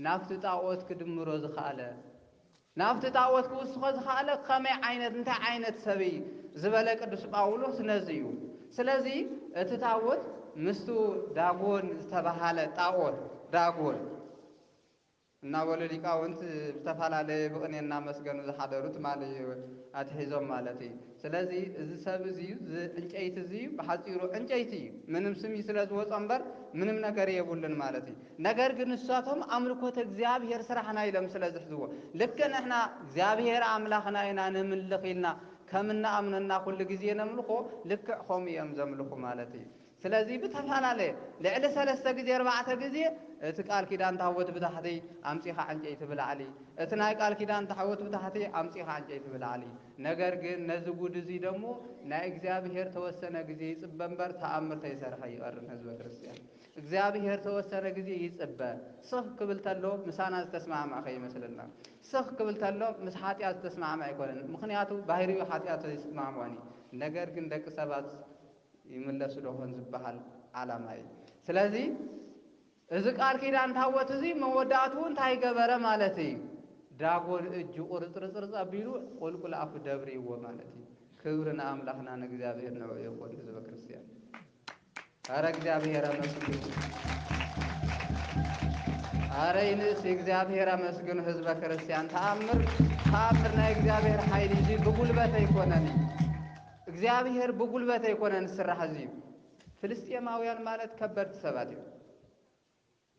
ናብቲ ጣዖት ክድምሮ ዝኸኣለ? ናብቲ ጣዖት ክውስኾ ዝኸኣለ ከመይ ዓይነት፣ እንታይ ዓይነት ሰብ እዩ ዝበለ ቅዱስ ጳውሎስ ነዚ እዩ። ስለዚ እቲ ታቦት ምስቱ ዳጎን ዝተባሃለ ጣዖት፣ ዳጎን እናበሉ ሊቃውንት ብዝተፈላለየ ብቕኔ እናመስገኑ ዝሓደሩ ትማሊ ኣትሒዞም ማለት እዩ። ስለዚ እዚ ሰብ እዚ፣ እዚ ዕንጨይቲ እዚ ብሓጺሩ ዕንጨይቲ እዩ። ምንም ስም እዩ ስለ ዝወጾ እምበር ምንም ነገር የብሉን ማለት እዩ። ነገር ግን ንሳቶም ኣምልኮተ እግዚኣብሔር ስራሕና ኢሎም ስለ ዝሕዝዎ፣ ልክዕ ንሕና እግዚኣብሔር ኣምላኽና ኢና ንምልኽ ኢልና ከም እንኣምነና ኩሉ ግዜ ነምልኾ፣ ልክዕ ከምኡ እዮም ዘምልኹ ማለት እዩ። ስለዚ ብተፈላለየ ልዕሊ ሰለስተ ግዜ፣ ኣርባዕተ ግዜ እቲ ቃል ኪዳን ታቦት ብታሕቲ ኣምጺኻ ዕንጨይቲ ብላዕሊ፣ እቲ ናይ ቃል ኪዳን ታቦት ብታሕቲ ኣምጺኻ ዕንጨይቲ ብላዕሊ። ነገር ግን ነዚ ጉድ እዚ ደሞ ናይ እግዚኣብሔር ተወሰነ ግዜ ይጽበ እምበር ተኣምር ተይሰርሐ ይቐርን ህዝበ ክርስቲያን። እግዚኣብሔር ተወሰነ ግዜ ይጽበ። ስኽ ክብል ተሎ ምሳና ዝተስማዕማዕ ከይመስለና። ስኽ ክብል ተሎ ምስ ሓጢኣት ዝተስማዕማዕ ኣይኮነን። ምኽንያቱ ባህሪኡ ሓጢኣት ዘይስማዕማዕን እዩ። ነገር ግን ደቂ ሰባት ይምለሱ ዶ ኾን ዝበሃል ዓላማ እዩ። ስለዚ እዚ ቃል ኪዳን ታቦት እዚ መወዳእትኡ እንታይ ገበረ ማለት እዩ? ዳጎን እጁ ቁርጽርጽርጽ ኣቢሉ ቁልቁል ኣፉ ደብርይዎ ማለት እዩ። ክብሪ ንኣምላኽና ንእግዚኣብሔር ንዑ ይኹን ህዝበ ክርስቲያን። ኣረ እግዚኣብሔር ኣመስግኑ። ኣረ ይንእስ እግዚኣብሔር ኣመስግኑ ህዝበ ክርስቲያን። ተኣምር፣ ተኣምር ናይ እግዚኣብሔር ሓይሊ እዚ ብጉልበት ኣይኮነን እዩ። እግዚኣብሔር ብጉልበት ኣይኮነን ዝስራሕ እዚ እዩ። ፍልስጤማውያን ማለት ከበድቲ ሰባት እዮም።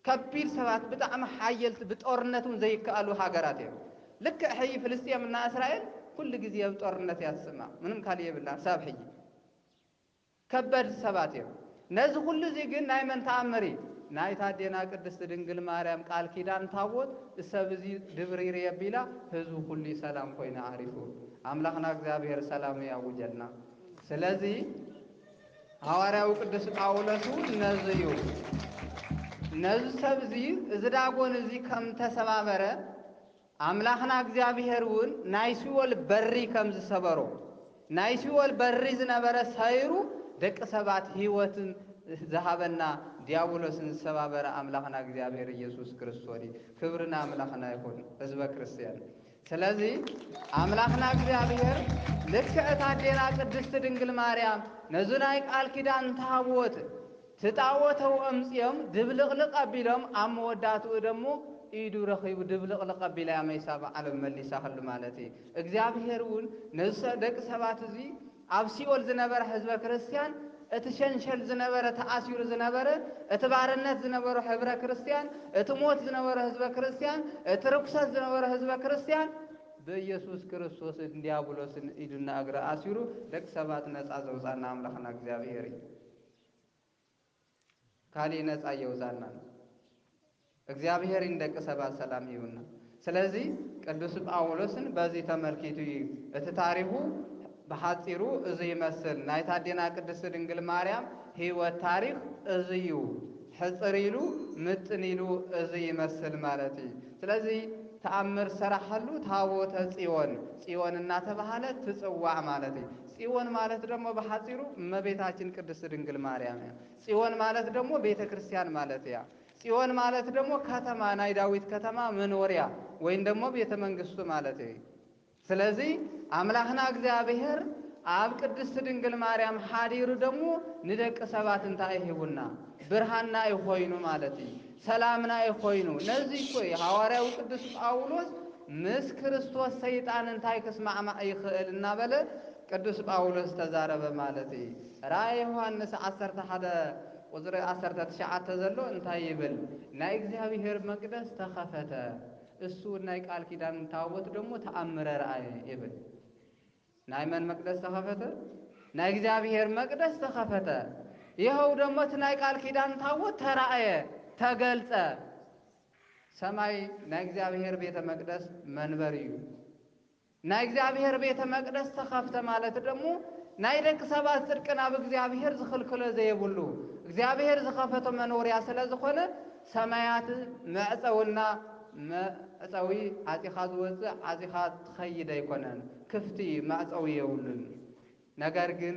ከቢድ ሰባት፣ ብጣዕሚ ሓየልቲ፣ ብጦርነት እውን ዘይከኣሉ ሃገራት እዮም። ልክዕ ሕጂ ፍልስጤም እና እስራኤል ኩሉ ግዜ ኣብ ጦርነት እያ ትስማዕ፣ ምንም ካልእ የብላን። ሳብ ሕጂ ከበድቲ ሰባት እዮም። ነዚ ኩሉ እዚ ግን ናይ መን ተኣምር እዩ? ናይታ ኣዴና ቅድስቲ ድንግል ማርያም ቃል ኪዳን ታቦት፣ "እሰብ እዚ ድብሪር የቢላ፣ ህዝቡ ኩሉ ሰላም ኮይኑ ዓሪፉ።" ኣምላኽና እግዚኣብሔር ሰላሙ ያውጀልና። ስለዚ ሃዋርያዊ ቅዱስ ጳውሎስ እውን ነዚ እዩ፣ ነዚ ሰብ እዚ፣ እዚ ዳጎን እዚ ከም ተሰባበረ፣ ኣምላኽና እግዚኣብሔር እውን ናይ ሲኦል በሪ ከም ዝሰበሮ፣ ናይ ሲኦል በሪ ዝነበረ ሰይሩ፣ ደቂ ሰባት ህይወትን ዝሃበና፣ ዲያብሎስን ዝሰባበረ ኣምላኽና እግዚኣብሔር ኢየሱስ ክርስቶስ እዩ። ክብሪ ንኣምላኽና ይኹን፣ ህዝበ ክርስቲያን። ስለዚ ኣምላኽና እግዚኣብሔር ልክዕ እታ ኣዴና ቅድስቲ ድንግል ማርያም ነዚ ናይ ቃል ኪዳን ታቦት ትጣወተው ኣምጽኦም ድብልቕልቕ ኣቢሎም፣ ኣብ መወዳትኡ ደሞ ኢዱ ረኺቡ ድብልቕልቕ ኣቢላ እያ መይሳ ብዓለም መሊሳኽሉ ማለት እዩ። እግዚኣብሔር እውን ነዚ ሰ-፣ ደቂ ሰባት እዚ ኣብ ሲኦል ዝነበረ ህዝበ ክርስቲያን፣ እቲ ሸንሸል ዝነበረ፣ ተኣሲሩ ዝነበረ፣ እቲ ባርነት ዝነበሮ ህብረ ክርስቲያን፣ እቲ ሞት ዝነበረ ህዝበ ክርስቲያን፣ እቲ ርኩሰት ዝነበረ ህዝበ ክርስቲያን ብኢየሱስ ክርስቶስን ዲያብሎስን ኢዱና እግሪ ኣሲሩ ደቂ ሰባት ነጻ ዘውጻና ኣምላኽና እግዚኣብሔር እዩ። ካሊእ ነጻ እየውጻናን። እግዚኣብሔር ንደቂ ሰባት ሰላም ሂቡና። ስለዚ ቅዱስ ጳውሎስን በዚ ተመልኪቱ እዩ እቲ ታሪኹ ብሓጺሩ እዚ ይመስል። ናይታ ኣዴና ቅድስቲ ድንግል ማርያም ህይወት ታሪኽ እዚ እዩ። ሕጽር ኢሉ ምጥን ኢሉ እዚ ይመስል ማለት እዩ። ስለዚ ተኣምር ሰራሓሉ ታቦተ ጽዮን፣ ጽዮን እናተባህለት ትጽዋዕ ማለት እዩ። ጽዮን ማለት ደሞ ብሓጺሩ እመቤታችን ቅድስቲ ድንግል ማርያም እያ። ጽዮን ማለት ደሞ ቤተ ክርስቲያን ማለት እያ። ጽዮን ማለት ደሞ ከተማ፣ ናይ ዳዊት ከተማ መኖርያ ወይም ደሞ ቤተ መንግስቱ ማለት እዩ። ስለዚ ኣምላኽና እግዚኣብሔር ኣብ ቅድስቲ ድንግል ማርያም ሓዲሩ ደሞ ንደቂ ሰባት እንታይ ሂቡና? ብርሃንና እዩ ኮይኑ ማለት እዩ። ሰላምና እዩ ኮይኑ። ነዚ እኮ እዩ ሃዋርያዊ ቅዱስ ጳውሎስ ምስ ክርስቶስ ሰይጣን እንታይ ክስማዕማዕ ይኽእል እናበለ ቅዱስ ጳውሎስ ተዛረበ ማለት እዩ። ራእየ ዮሃንስ ዓሰርተ ሓደ ቁጽሪ ዓሰርተ ትሽዓተ ዘሎ እንታይ ይብል? ናይ እግዚኣብሔር መቅደስ ተኸፈተ፣ እሱ ናይ ቃል ኪዳን ታቦት ደሞ ተኣምረ ረኣየ ይብል። ናይ መን መቅደስ ተኸፈተ? ናይ እግዚኣብሔር መቅደስ ተኸፈተ። ይኸው ደሞ እቲ ናይ ቃል ኪዳን ታቦት ተራእየ፣ ተገልጸ። ሰማይ ናይ እግዚኣብሔር ቤተ መቅደስ መንበሪ እዩ። ናይ እግዚኣብሔር ቤተ መቅደስ ተኸፍተ ማለት ደሞ ናይ ደቂ ሰባት ጽድቂ ናብ እግዚኣብሔር ዝኽልክሎ ዘይብሉ፣ እግዚኣብሔር ዝኸፈቶ መኖርያ ስለ ዝኾነ፣ ሰማያት መዕጸውና፣ መዕጸዊ ዓጺኻ ዝወጽእ፣ ዓጺኻ ትኸይድ ኣይኮነን። ክፍቲ እዩ፣ መዕጸዊ የብሉን። ነገር ግን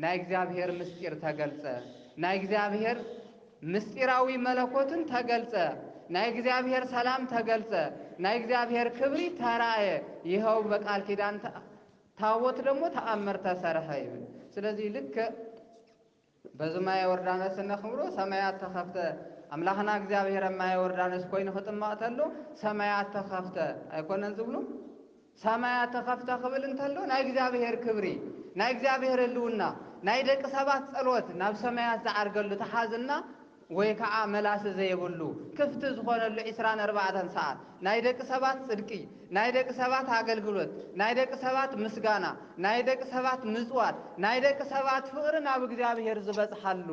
ናይ እግዚኣብሔር ምስጢር ተገልጸ። ናይ እግዚኣብሔር ምስጢራዊ መለኮትን ተገልጸ። ናይ እግዚኣብሔር ሰላም ተገልጸ። ናይ እግዚኣብሔር ክብሪ ተራእየ። ይኸው በቃል ኪዳን ታ-፣ ታቦት ደሞ ተኣምር ተሰርሐ ይብል። ስለዚ ልክዕ በዚ ማየ ዮርዳኖስ እነኽብሮ ሰማያት ተኸፍተ። ኣምላኽና እግዚኣብሔር ኣብ ማየ ዮርዳኖስ ኮይኑ ክጥመቕ ተሎ ሰማያት ተኸፍተ ኣይኮነን ዝብሉ? ሰማያት ተኸፍተ ክብል እንተሎ ናይ እግዚኣብሔር ክብሪ፣ ናይ እግዚኣብሔር ህልውና፣ ናይ ደቂ ሰባት ጸሎት ናብ ሰማያት ዝዓርገሉ ተሓዝና ወይ ከዓ መላሲ ዘይብሉ ክፍቲ ዝኾነሉ ዒስራን ኣርባዕተን ሰዓት ናይ ደቂ ሰባት ጽድቂ፣ ናይ ደቂ ሰባት ኣገልግሎት፣ ናይ ደቂ ሰባት ምስጋና፣ ናይ ደቂ ሰባት ምጽዋት፣ ናይ ደቂ ሰባት ፍቕሪ ናብ እግዚኣብሔር ዝበጽሓሉ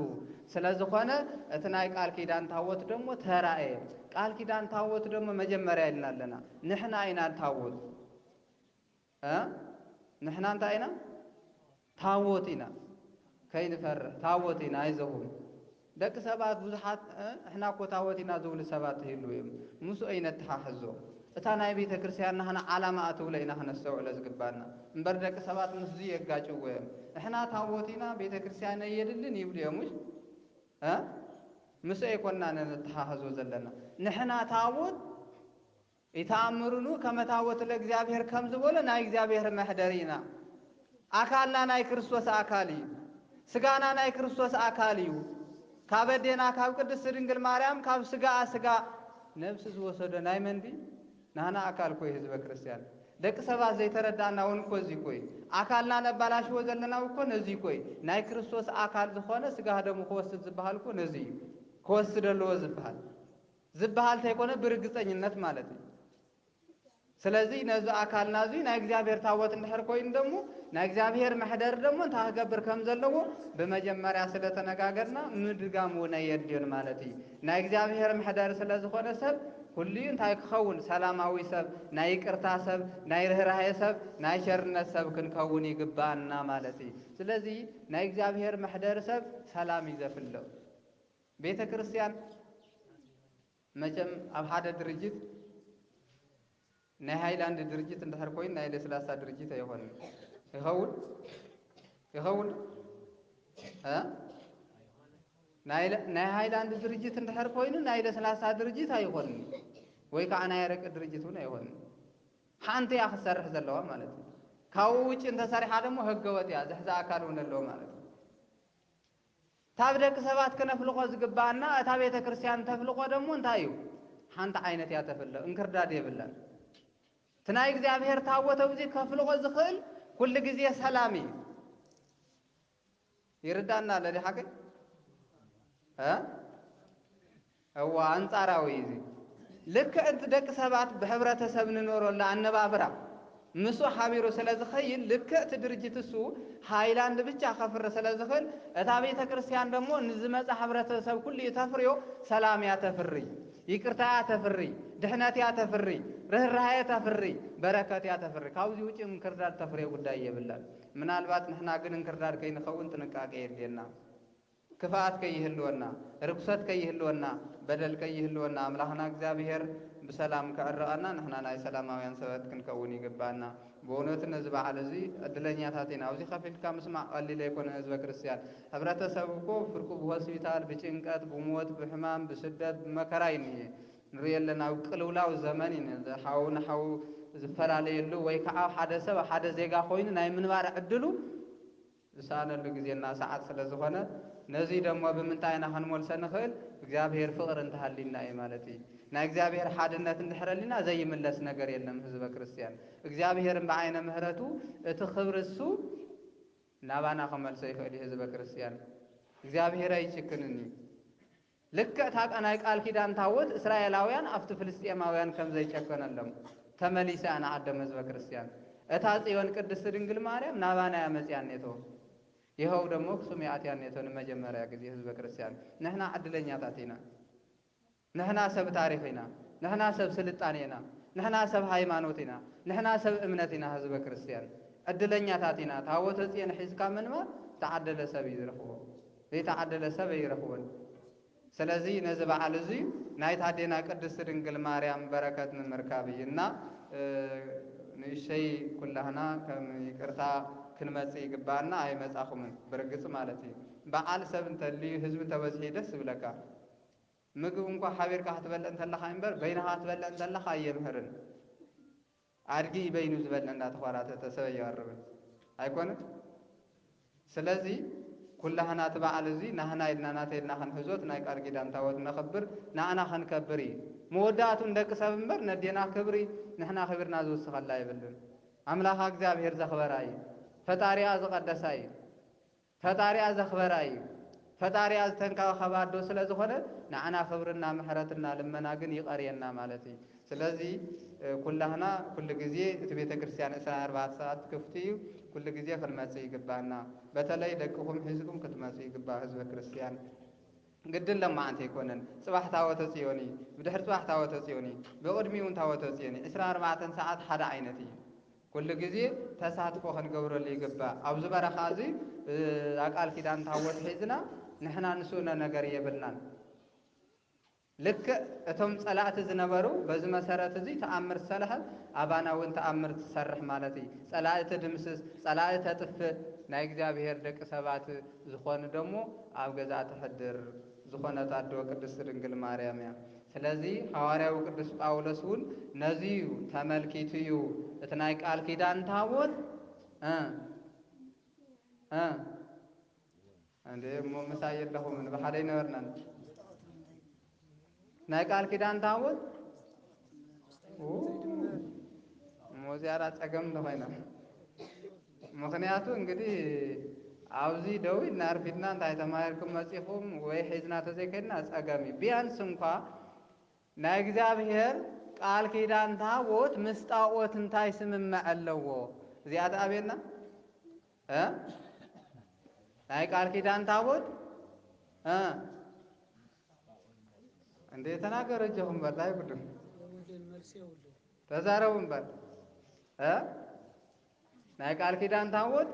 ስለ ዝኾነ እቲ ናይ ቃል ኪዳን ታቦት ደሞ ተራእየ። ቃል ኪዳን ታቦት ደሞ መጀመርያ ኢልና ኣለና። ንሕና ኢና ታቦት። እ? ንሕና እንታይ ኢና? ታቦት ኢና። ከይንፈርሕ ታቦት ኢና፣ ኣይዞኹም። ደቂ ሰባት ብዙሓት፣ እ፣ ንሕና እኮ ታቦት ኢና ዝብሉ ሰባት ይህልዉ እዮም። ምስኡ ኣይነተሓሕዞ። እታ ናይ ቤተ ክርስቲያን ናህና ዓላማ እትብሎ ኢና ክነስተውዕሎ ዝግባና። እምበር ደቂ ሰባት ምስዚ የጋጭዎ እዮም። ንሕና ታቦት ኢና፣ ቤተ ክርስቲያን ኣየድልን ይብሉ እዮም። እሽ? እ? ምስኡ ኣይኮንና ነተሓሕዞ ዘለና። ንሕና ታቦት ይተኣምሩኑ ከመ ታቦት ለእግዚኣብሔር ከም ዝበሎ ናይ እግዚኣብሔር መሕደሪ ኢና። ኣካልና ናይ ክርስቶስ ኣካል እዩ። ስጋና ናይ ክርስቶስ ኣካል እዩ። ካብ ኣዴና ካብ ቅድስቲ ድንግል ማርያም ካብ ስጋኣ ስጋ ነብሲ ዝወሰዶ ናይ መን ድዩ? ናህና ኣካል እኮ እዩ ህዝበ ክርስቲያን። ደቂ ሰባት ዘይተረዳእና እውን እኮ እዚ እኮ እዩ። ኣካልና ነባላሽዎ ዘለና እኮ ነዚ እኮ እዩ። ናይ ክርስቶስ ኣካል ዝኾነ ስጋ ደሙ ክወስድ ዝበሃል እኮ ነዚ እዩ። ክወስድ ኣለዎ ዝበሃል ዝበሃል እንተይኮነ ብርግፀኝነት ማለት እዩ። ስለዚ ነዚ ኣካልና እዚ ናይ እግዚኣብሔር ታቦት እንድሕር ኮይኑ ደሞ ናይ እግዚኣብሔር መሕደሪ ደሞ እንታይ ክገብር ከም ዘለዎ ብመጀመርያ ስለተነጋገርና ምድጋም እውን ኣየድልዮን ማለት እዩ። ናይ እግዚኣብሔር መሕደሪ ስለ ዝኾነ ሰብ ኩሉ እንታይ ክኸውን? ሰላማዊ ሰብ፣ ናይ ይቅርታ ሰብ፣ ናይ ርህራሄ ሰብ፣ ናይ ቸርነት ሰብ ክንከውን ይግባና ማለት እዩ። ስለዚ ናይ እግዚኣብሔር መሕደሪ ሰብ ሰላም እዩ ዘፍልቕ። ቤተ ክርስቲያን መቸም ኣብ ሓደ ድርጅት ናይ ሃይላንድ ድርጅት እንድሕር ኮይኑ ናይ ለስላሳ ድርጅት ኣይኾንን። ይኸውን ይኸውን እ? ናይ ለ- ናይ ሃይላንድ ድርጅት እንድሕር ኮይኑ ናይ ለስላሳ ድርጅት ኣይኾንን፣ ወይ ከዓ ናይ ኣረቂ ድርጅት እውን ኣይኾንን። ሓንቲ እያ ክትሰርሕ ዘለዋ ማለት እዩ። ካብኡ ውጭ እንተሰሪሓ ደግሞ ህገወጥ እያ፣ ዝሕዛ ኣካል እውን ኣለዎ ማለት እዩ። ታብ ደቂ ሰባት ክነፍልቆ ዝግባኣና እታ ቤተ ክርስቲያን ተፍልቆ ደሞ እንታይ እዩ? ሓንቲ ዓይነት እያ ተፍልቕ፣ እንክርዳድ የብላን። እቲ ናይ እግዚኣብሔር ታቦት ኣብዚ ከፍልቆ ዝኽእል ኩሉ ግዜ ሰላም እዩ። ይርዳና ኣሎ ዲሓቂ እ እዋ ኣንጻራዊ እዩ። እዚ ልክዕ እቲ ደቂ ሰባት ብሕብረተሰብ ንኖረሉ ኣነባብራ ምስኡ ሓቢሩ ስለ ዝኸይድ ልክዕ እቲ ድርጅት እሱ ሃይላንድ ብቻ ከፍሪ ስለ ዝኽእል እታ ቤተ ክርስቲያን ደሞ ንዝመጻ ሕብረተሰብ ኩሉ እዩ ተፍርዮ። ሰላም እያ ተፍሪ፣ ይቅርታ እያ ተፍሪ፣ ድሕነት እያ ተፍሪ፣ ርህራሄ ተፍሪ፣ በረከት እያ ተፍሪ። ካብዚ ውጭ እንክርዳድ ተፍርዮ ጉዳይ የብላን። ምናልባት ንሕና ግን እንክርዳድ ከይንኸውን ጥንቃቄ የድልየና። ክፍኣት ከይህልወና፣ ርኩሰት ከይህልወና፣ በደል ከይህልወና ኣምላኽና እግዚኣብሔር ብሰላም ከዕርቐና ንሕና ናይ ሰላማውያን ሰባት ክንከውን ይግባና። ብእውነቱ ነዚ በዓል እዚ ዕድለኛታት ኢና። ኣብዚ ከፊልካ ምስማዕ ቀሊል ኣይኮነ ህዝበ ክርስቲያን። ሕብረተሰብ እኮ ፍርቁ ብሆስፒታል፣ ብጭንቀት፣ ብሞት፣ ብሕማም፣ ብስደት፣ ብመከራ እዩ እኒሄ። ንርኢ ኣለና ኣብ ቅልውላው ዘመን እዩ። ሓው ንሓው ዝፈላለየሉ ወይ ከዓ ሓደ ሰብ ሓደ ዜጋ ኮይኑ ናይ ምንባር ዕድሉ ዝሰኣነሉ ግዜና ሰዓት ስለ ዝኾነ ነዚ ደሞ ብምንታይ ኢና ክንመልሶ ንኽእል? እግዚኣብሔር ፍቕሪ እንተሃሊና እዩ ማለት እዩ። ናይ እግዚኣብሔር ሓድነት እንድሕር ኣሊና ዘይምለስ ነገር የለን ህዝበ ክርስቲያን። እግዚኣብሔር ብዓይነ ምህረቱ እቲ ክብሪ እሱ ናባና ክመልሶ ይኽእል እዩ ህዝበ ክርስቲያን። እግዚኣብሔር ኣይጭክንን እዩ። ልክዕ እታ ናይ ቃል ኪዳን ታቦት እስራኤላውያን ኣብቲ ፍልስጤማውያን ከም ዘይጨከነሎም ተመሊሳ እያ ንዓዶም ህዝበ ክርስቲያን። እታ ጽዮን ቅድስቲ ድንግል ማርያም ናባና እያ መጺኣ እኔቶ። ይኸው ደሞ ክሱም ይኣትያ እኔቶ ንመጀመርያ ግዜ ህዝበ ክርስቲያን። ንሕና ዕድለኛታት ኢና። ንሕና ሰብ ታሪኽ ኢና። ንሕና ሰብ ስልጣኔ ኢና። ንሕና ሰብ ሃይማኖት ኢና። ንሕና ሰብ እምነት ኢና ህዝበ ክርስቲያን። ዕድለኛታት ኢና። ታቦተ ጽዮን ሒዝካ ምንባር ዝተዓደለ ሰብ እዩ ዝረኽቦ። ዘይተዓደለ ሰብ ኣይረኽቦን። ስለዚ ነዚ በዓል እዚ ናይታ ኣዴና ቅድስቲ ድንግል ማርያም በረከት ንምርካብ እዩ እና ንእሸይ ኩላህና ከም ይቅርታ ክንመጽእ ይግባኣና። ኣይመጻኹምን ብርግጽ ማለት እዩ። በዓል ሰብ እንተልዩ ህዝቢ ተበዝሒ ደስ ዝብለካ ምግብ እንኳ ሓቢርካ ክትበልዕ እንተለኻ እምበር በይንኻ ክትበልዕ እንተለኻ ኣየምህርን። ኣድጊ በይኑ ዝበልዕ እንዳተኾራተተ ሰብ ኣይቐርብን ኣይኮነን። ስለዚ ኩላህና እቲ በዓል እዚ ናህና ኢልና ናተይ ኢልና ክንሕዞት ናይ ቃል ኪዳን ታቦት ነኽብር። ንኣና ክንከብር እዩ መወዳእቱ ንደቂ ሰብ እምበር ነዴና ክብሪ ንሕና ክብርና ዝውስኸላ የብልን። ኣምላኻ እግዚኣብሔር ዘኽበራ እዩ። ፈጣሪኣ ዝቐደሳ እዩ። ፈጣሪኣ ዘኽበራ እዩ። ፈጣሪኣ ዝተንከባኸባ ኣዶ ስለ ዝኾነ ንዓና ክብርና ምሕረትና ልመና ግን ይቐርየና ማለት እዩ። ስለዚ ኩላህና ኩሉ ግዜ እቲ ቤተ ክርስቲያን ዕስራን ኣርባዕተን ሰዓት ክፍቲ እዩ። ኩሉ ግዜ ክንመጽእ ይግባና። በተለይ ደቅኹም ሒዝኩም ክትመጹ ይግባ ህዝበ ክርስቲያን። ግድን ለማዓንቲ ኣይኮነን። ጽባሕ ታወተ ጽዮን እዩ፣ ብድሕሪ ጽባሕ ታወተ ጽዮን እዩ፣ ብቕድሚኡ እውን ታወተ ጽዮን እዩ። ዕስራን ኣርባዕተን ሰዓት ሓደ ዓይነት እዩ። ኩሉ ግዜ ተሳትፎ ክንገብረሉ ይግባእ። ኣብዚ በረኻ እዚ ኣቃል ኪዳን ታቦት ሒዝና ንሕና ንስእኖ ነገር የብልናን። ልክዕ እቶም ጸላእቲ ዝነበሩ በዚ መሰረት እዚ ተኣምር ዝሰለሐ ኣባና እውን ተኣምር ትሰርሕ ማለት እዩ። ጸላእቲ ድምስስ፣ ጸላእቲ ተጥፍእ፣ ናይ እግዚኣብሔር ደቂ ሰባት ዝኾኑ ደሞ ኣብ ገዛ ትሕድር ዝኾነት ኣዶ ቅድስቲ ድንግል ማርያም እያ። ስለዚ ሃዋርያዊ ቅዱስ ጳውሎስ እውን ነዚ እዩ ተመልኪቱ እዩ እቲ ናይ ቃል ኪዳን ታቦት እ እ እንዴ እሞ ምሳይ የለኹምን ብሓደ ይነበርናን ናይ ቃል ኪዳን ታቦት ኡ፣ እሞ ዝያዳ ጸገም እንተኾይና። ምኽንያቱ እንግዲህ ኣብዚ ደው ኢልና ኣርፊድና እንታይ ተማሂርኩም መጺኹም ወይ ሒዝና ተዘይከድና ጸገም እዩ። ቢያንስ እንኳ ናይ እግዚኣብሔር ቃል ኪዳን ታቦት ምስ ጣዖት እንታይ ስምምዕ ኣለዎ? እዚኣ ተኣብየና? እ? ናይ ቃል ኪዳን ታቦት? እ? እንዴ ተናገሩ እጆኹም በል፣ ኣይጉድም። የውልን መልስ የውልን። ተዛረቡ እምበር። እ? ናይ ቃል ኪዳን ታቦት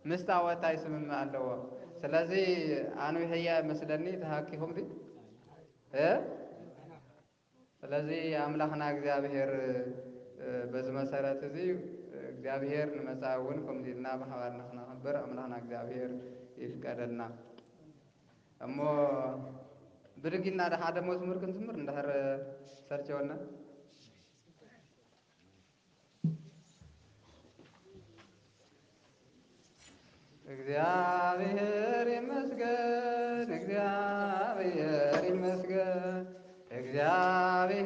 ምስ ጣዖት እንታይ ስምምዕ ኣለዎ? ስለዚ ኣንዊሕያ መስለኒ ተሃኪኹም ዲ? እ? ስለዚ ኣምላኽና እግዚኣብሔር፣ እ፣ በዚ መሰረት እዚ እግዚኣብሔር ንመጻኢ እውን ከምዚ ኢልና ብሓባር ንኽነኽብር ኣምላኽና እግዚኣብሔር ይፍቀደልና። እሞ ብድግ ኢልና ዶ ሓደ መዝሙር ክንዝምር እንድሕር ሰርቸወና? እግዚአብሔር ይመስገን፣ እግዚአብሔር ይመስገን፣ እግዚአብሔር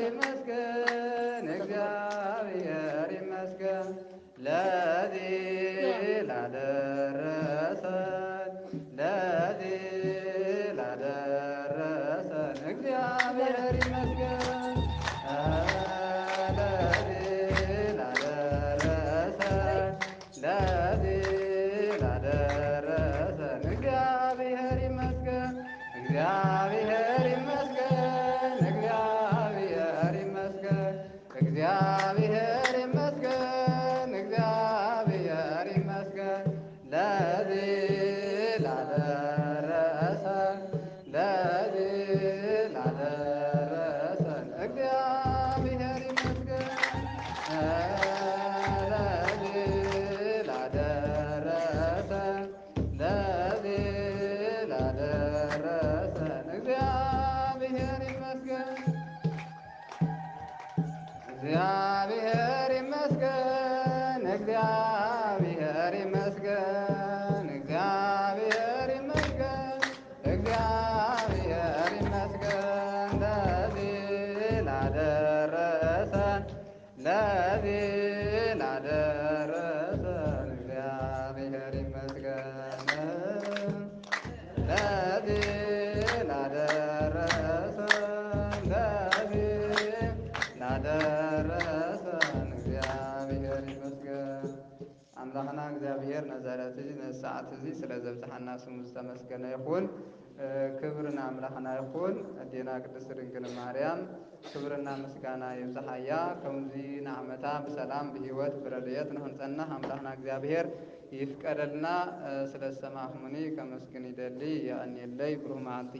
ይመስገን፣ እግዚአብሔር ይመስገን ለዚህ ላደረሰን፣ ለዚህ ላደረሰን እግዚአብሔር ይመስገን። ለዚህ ላደረሰን፣ ለዚህ ላደረሰን እግዚአብሔር ይመስገን፣ እግዚአብሔር ይመስገን፣ እግዚአብሔር ይመስገን፣ እግዚአብሔር ይመስገን፣ እግዚአብሔር ይመስገን ለዚህ ላደረሰን፣ ለዚህ ላደረሰን እግዚአብሔር ይመስገን። ለዚህ ላደረሰን፣ ለዚህ ላደረሰን እግዚአብሔር ይመስገን። እግዚአብሔር ይመስገን፣ እግዚአብሔር ይመስገን፣ እግዚአብሔር ይመስገን፣ እግዚአብሔር ይመስገን ለዚህ ላደረሰን፣ ለዚህ ላደረሰን እግዚአብሔር ይመስገን። ለዚህ ላደረሰን፣ ለዚህ ላደረሰን እግዚአብሔር ይመስገን። ኣምላኽና እግዚኣብሔር ነዚ ዕለት እዚ፣ ነዚ ሰዓት እዚ ስለ ዘብጽሓና ስሙ ዝተመስገነ ይኹን። እ፣ ክብሪ ንኣምላኽና ይኹን። ኣዴና ቅድስት ድንግል ማርያም ክብርና ምስጋና ይብዝሓያ። ከምዚ ንዓመታ ብሰላም ብህይወት ብረድኤት ንኽንጸንሕ ኣምላኽና እግዚኣብሔር ይፍቀደልና። እ፣ ስለ ዝሰማዕኩምኒ ከመስግን ይደሊ። የቐንየለይ። ብሩህ መዓልቲ።